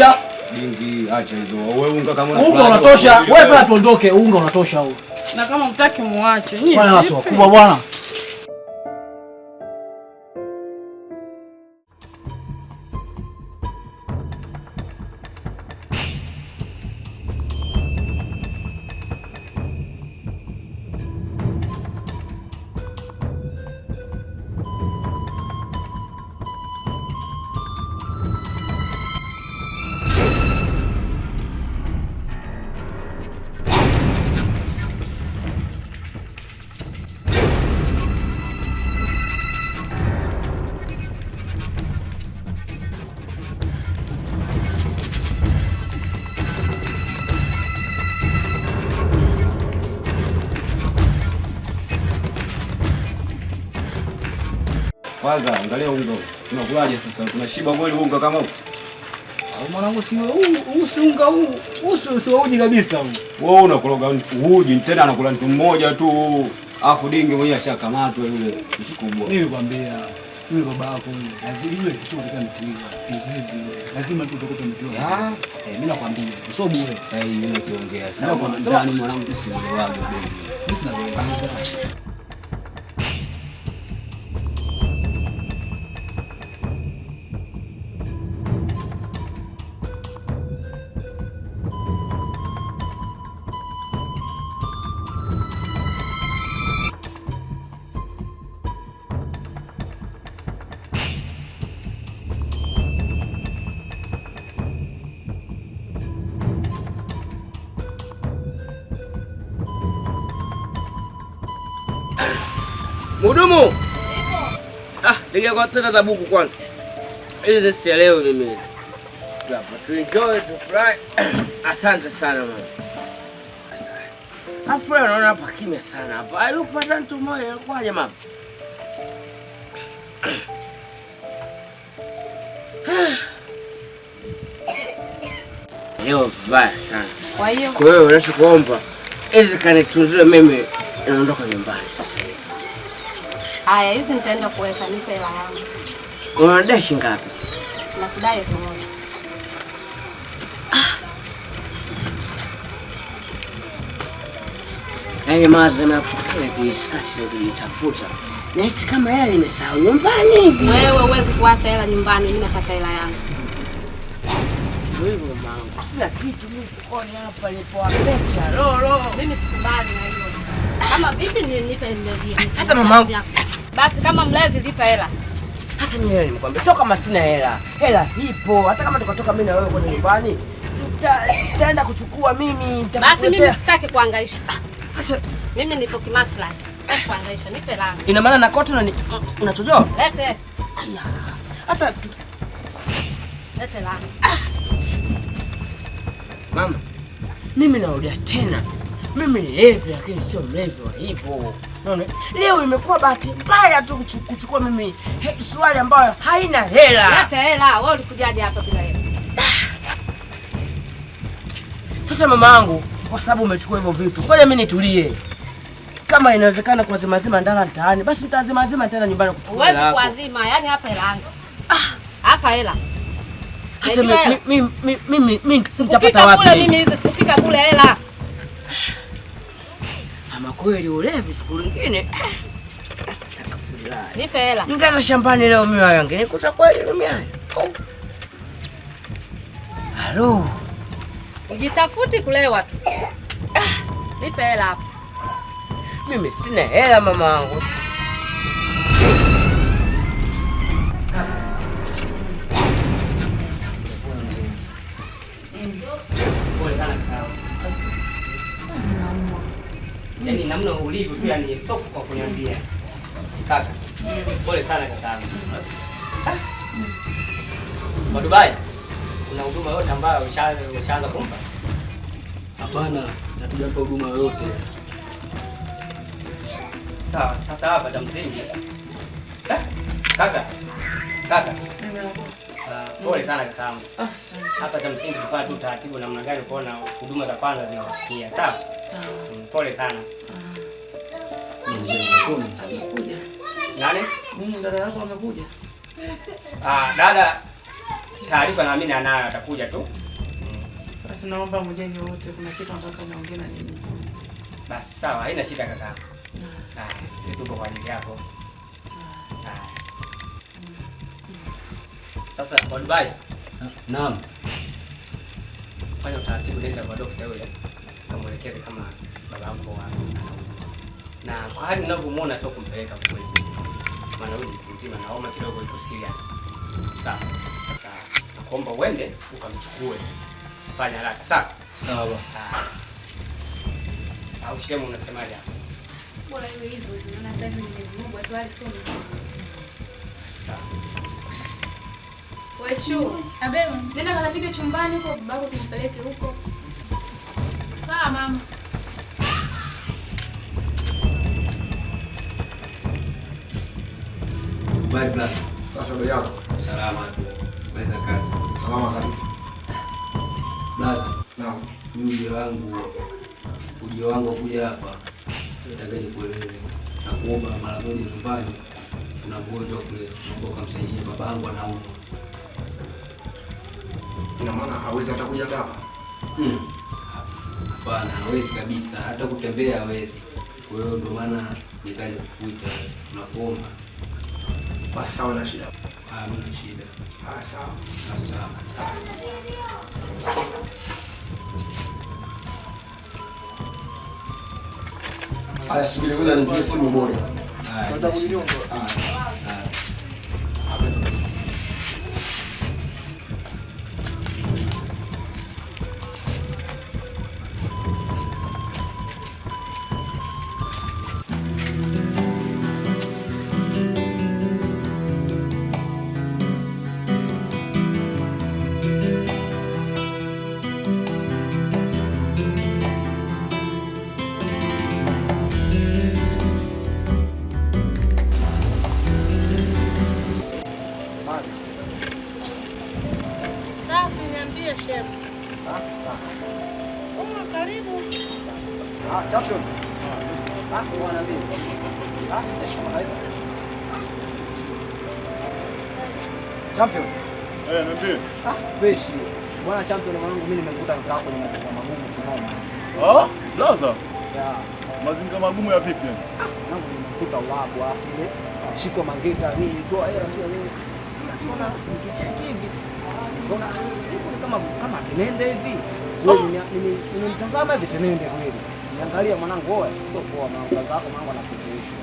unatosha. Dingi, acha hizo. Wewe unga kama Unga unatosha. Wewe fanya tuondoke, unga unatosha huo. Na kama mtaki muache. Nyinyi Bwana vipi? watu wakubwa bwana. Kwanza angalia unga. Tunakulaje sasa? Tunashiba kweli unga kama huu? Au mwanangu si huu, si unga huu. Huu si uji kabisa huu. Wewe unakula uji tena anakula mtu mmoja tu. Afu dingi mwenyewe ashakamatwa yule mshikubwa. Nilikwambia yule baba yako yule lazima yule kitu kama mtiliwa mzizi yule. Lazima tu utakuta mtiliwa mzizi. Mimi nakwambia sio bure. Sasa hivi unakiongea sana. Ndani mwanangu usielewaje bebi. Mimi sina kueleza. Mhudumu. Ah, nige kwa tena za buku kwanza. Hizi sielewi mimi hizi. Hapa tu enjoy tu fry. Asante sana mama. Asante. Afu leo naona hapa kimya sana hapa. Hayupo hata mtu mmoja inakuwaje mama? Leo vibaya sana. Kwa hiyo Kwa hiyo unachokuomba hizi kanitunzie mimi naondoka nyumbani sasa hivi. Haya, hizi nitaenda kuweka, nipe hela yangu. Unadai shilingi ngapi? Nakudai 1000. Yaani mara nimepokea kisasi cha kujitafuta. Nahisi kama hela nimesahau nyumbani hivi. Wewe huwezi kuacha hela nyumbani, mimi nataka hela yangu. Ndio hivyo mamangu. Sina kitu mimi mfukoni hapa nilipowapecha. Lolo. Mimi sikubali na hilo. Kama vipi nipe nipe. Sasa mamangu. Basi kama mlevi lipa hela. Sasa mimi hela nimekwambia sio kama sina hela. Hela ipo. Hata kama tukatoka mimi na wewe kwenda nyumbani, nitaenda kuchukua mimi, Basi mimi sitaki kuhangaishwa. Sasa mimi nipo kimaslahi. Sitaki kuhangaishwa, nipe hela. Ina maana na koti unachojoa? Lete. Sasa lete hela. Mama, mimi narudia tena. Mimi ni mlevi lakini sio mlevi wa hivyo. Unaona? Leo imekuwa bahati mbaya tu kuchukua mimi suruali ambayo haina hela. Leta hela. Wewe ulikujaje hapa bila hela? Sasa mamangu, kwa sababu umechukua hivyo vitu, ngoja mimi nitulie. Kama inawezekana kuwazima ndala mtaani, basi nitazima tena nyumbani kuchukua Huwezi hela yako. kuazima, yani hapa hela yangu. Hapa hela. Sasa Najua hela. mimi nitapata Sikupika wapi? kule mimi hizi, sikupika kule hela. Ama kweli ulevi siku nyingine. Astaghfirullah. Nipe hela. Ningeenda shambani leo mimi hayo angenikuta kweli mimi hayo. Oh. Halo. Ujitafuti kulewa tu. Nipe hela hapa. Mimi sina hela mamangu. Pole sana kaka. Yaani namna ulivyo tu yani sio kwa kuniambia. Kaka. Pole sana kakaangu. Kwa Dubai kuna huduma yote ambayo ushaanza kumpa? Hapana, hatujampa huduma yoyote. Sawa, sasa hapa cha msingi. Kaka. Kaka. Pole sana kakaangu. Asante. Hapa cha msingi tufanye tu taratibu namna gani kuona huduma za kwanza zinakufikia. Sawa? Sawa. Pole sana. Amekuja. Nani? Dada yako amekuja. Dada. Taarifa naamini anayo, atakuja tu. Basi naomba mjeni wote, kuna kitu nataka niongee na nyinyi. Basi sawa, haina shida kaka. Sisi tupo kwa ajili yako. Sasa kwa Dubai. Naam. Fanya utaratibu, nenda kwa daktari yule. Kamuelekeze kama baba yako anaumwa. Na kwa hali ninavyomuona sio kumpeleka kule. Maana huyu mtu mzima na homa kidogo iko serious. Sawa. Sasa nakuomba uende ukamchukue. Fanya haraka. Sawa? Sawa. Au shemu unasemaje hapo? Bora iwe hivyo, tunaona sasa hivi nimevurugwa tu hali sio nzuri. Sawa. Wewe shu, abema, nenda kanapige chumbani huko babako tumpeleke huko. Sawa mama. Bye brother. Safi ndugu yako. Salama tu. Maliza kazi. Salama kabisa. Brother. Naam. Mimi ujio wangu kuja hapa nataka nikueleze na kuomba mara moja nyumbani kuna mgonjwa kule, naomba ukamsaidie babangu anaumwa. Ina maana hawezi hata kuja hapa? Hapana, hawezi kabisa, hata kutembea hawezi. Kwa hiyo ndio maana nikaja kukuita na kuomba. Basi sawa, na shida. Hamna shida. Sawa. Sawa. Haya, subiri ngoja nipigie simu bora. Champion. Niambie. Fresh. Bwana Champion mwanangu, mimi nimekuta kaka kwenye mazingira magumu kinoma. Blaza. Yeah. Mazingira magumu ya vipi? Mwanangu nimekuta wapo afu ile shiko mangeta nini toa hela sio nini. Sasa naona nikicheki hivi. Naona kama kama tenende hivi. Wewe nimemtazama hivi tenende kweli. Niangalia mwanangu wewe, sio poa mwanangu, blaza yako mwanangu anakuzoesha.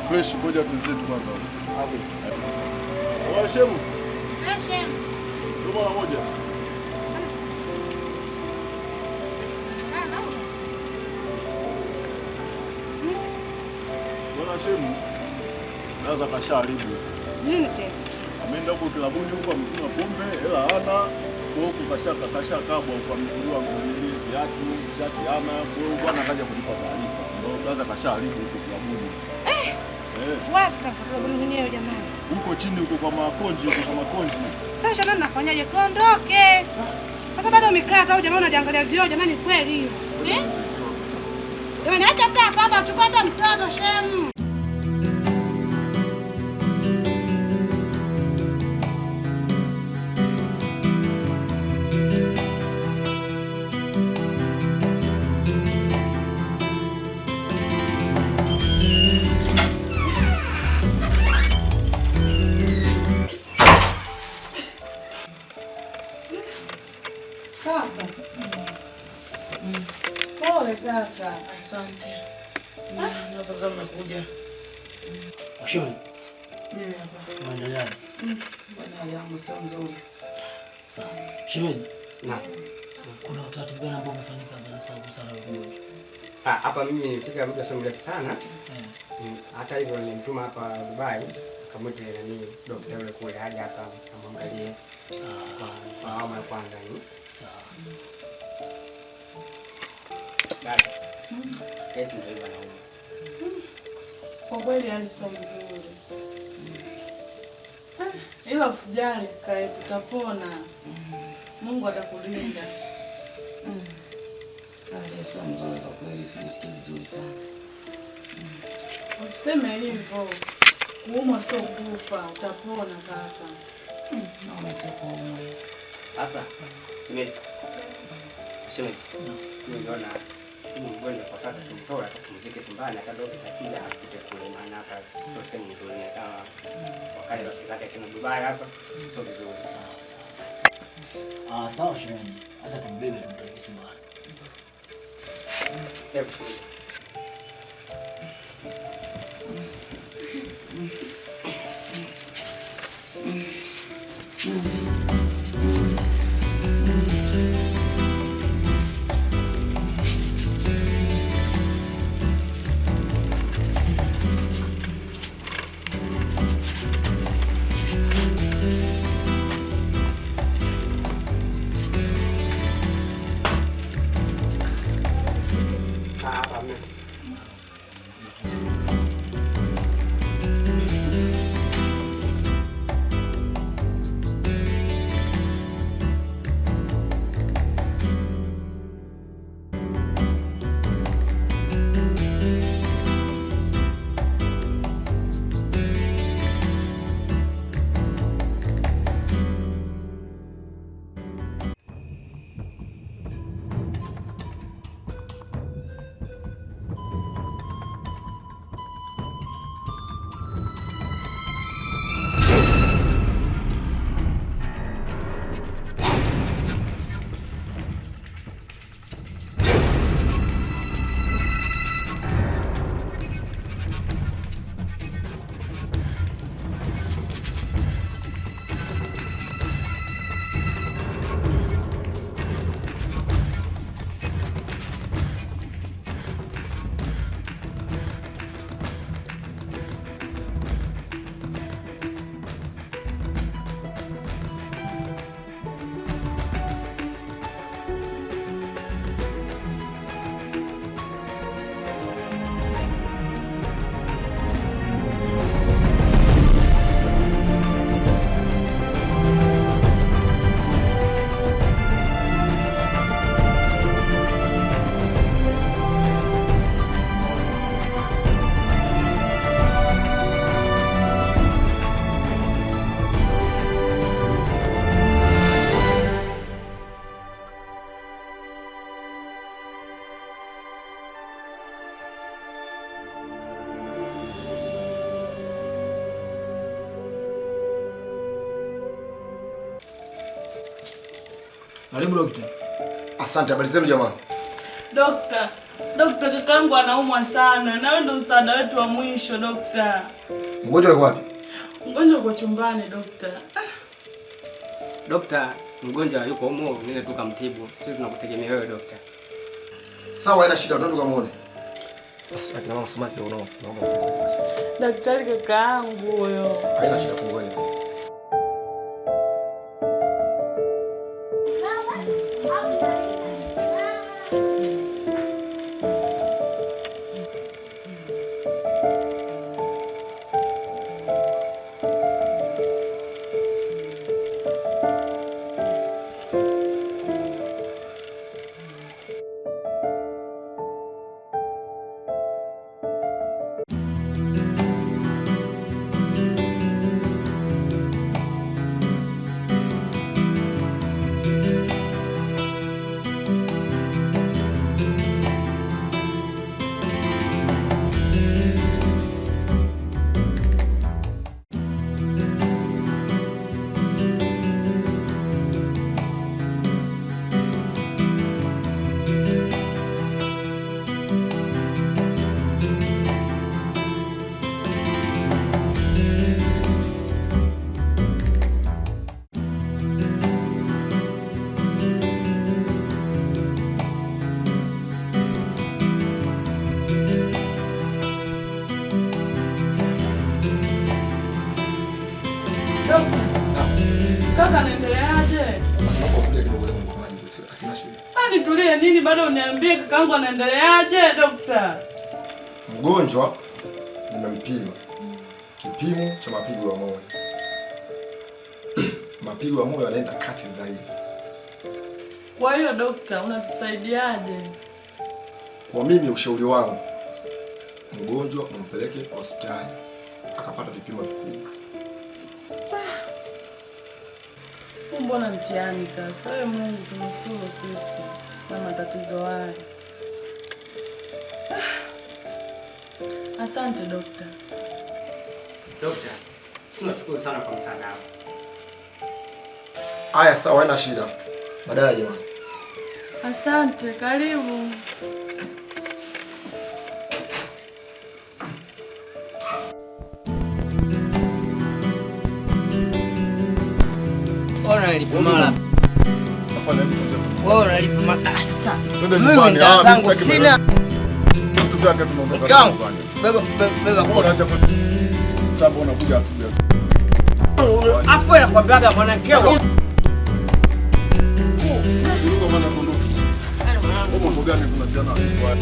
Fresh, ngoja tuzetu kwanza. Hapo. Oya shemu. Shemu. Ndio moja. Bwana shemu. Blaza kashaharibu. Nini tena? Ameenda huko kilabuni huko amekunywa pombe, hela hana. Kwa huko kashakabwa huko amekunywa ngumi, viatu, shati hana. Kwa hiyo bwana akaja kunipa taarifa. Ndio blaza kashaharibu huko kilabuni. Wapi sasa kilabuni mwenyewe jamani? Huko chini huko kwa makonji, huko kwa makonji. Sasa jamani nafanyaje? Tuondoke. Sasa bado umekaa tu jamani unajiangalia vioo jamani kweli hiyo. Eh? Jamani hata hapa baba chukua hata mtoto shemu. Asante. Nafadhali umekuja. Mheshimiwa. Mimi hapa. Unaendeleaje? Bwana hali yangu sio nzuri. Sawa. Shemeji. Naam. Kuna utaratibu gani ambao umefanyika hapa sasa kuhusiana na ugonjwa? Hapa mimi nilifika muda sio mrefu sana. Hata hivyo nilimtuma hapa Dubai akamwite nani daktari yule kule aje hapa amwangalie. Kwa awamu ya kwanza ni. Sawa. Dada. Eti ndio hivyo nauma. Kwa kweli hali sio nzuri. Ila usijali kaka, tutapona. Mungu atakulinda. Hali sio nzuri kwa kweli, sijisikii vizuri sana. Usiseme hivyo. Kuumwa sio kufa, utapona kaka. Naona sio kuumwa. Sasa shemeji. Shemeji. Mimi naona mgonjwa kwa sasa tumtoe akapumzike chumbani, hata dokta akija akute kule, maana hapa sio sehemu nzuri, na kama wakati rafiki zake kina Dubai hapa sio vizuri. Sawa sawa. Sawa shemeji. Acha tumbebe tumpeleke chumbani. Hebu shemeji. Karibu dokta. Asante, habari zenu jamani. Dokta, dokta kakangu anaumwa sana. Na wewe ndo msaada wetu wa mwisho dokta. Mgonjwa yuko wapi? Mgonjwa yuko chumbani dokta. Dokta, mgonjwa yuko humo, nenda tukamtibu. Sisi tunakutegemea wewe dokta. Sawa, haina shida, twende tukamuone. Basi akina mama samaki ndio naomba basi. Daktari kakaangu huyo. Haina shida, fungueni basi. Kaka anaendeleaje? Nitulie nini bado uniambie kakaangu anaendeleaje dokta? Mgonjwa nimempima kipimo cha mapigo ya moyo. Mapigo ya moyo yanaenda kasi zaidi. Kwa hiyo dokta unatusaidiaje? Kwa mimi ushauri wangu, mgonjwa umpeleke hospitali akapata vipimo vikubwa. Mbona mtihani sasa? Wewe Mungu tunusuru sisi na matatizo haya. Asante dokta. Dokta, tunashukuru sana kwa msaada wako. Haya sawa, haina shida. Baadaye jamani. Asante, karibu. Ona nilipo mara. Wewe unalipa mara. Sasa. Twende nyumbani. Ah, mimi sina. Vitu vyake tunaondoka nyumbani. Beba beba kwa. Unaacha sababu unakuja asubuhi. Afu nakwambiaga mwanamke. Kwa maana tuondoke. Mambo gani tunatiana kwa?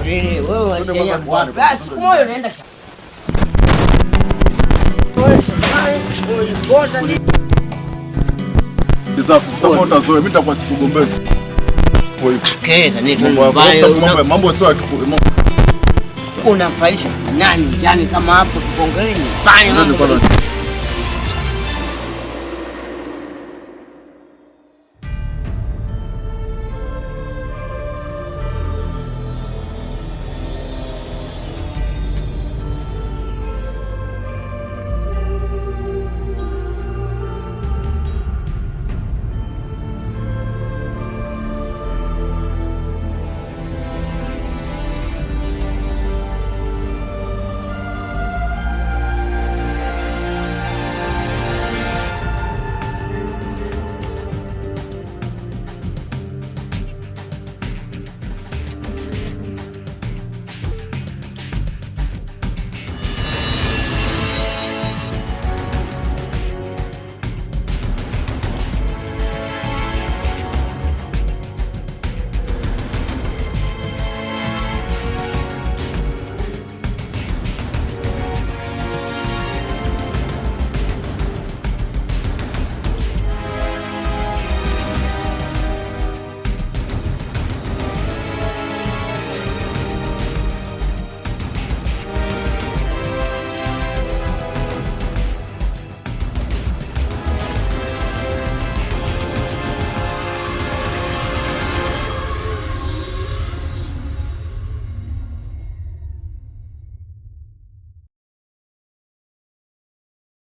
Wewe wewe wapi? Siku moja unaenda shamba. Wewe shambani, umejigoza nini? Sasa utazoea, mimi nitakuwa sikugombeza. Keza ni tu mbaya. Mambo sio unamfurahisha nani? Yani kama hapo tukongelee nyumbani mambo.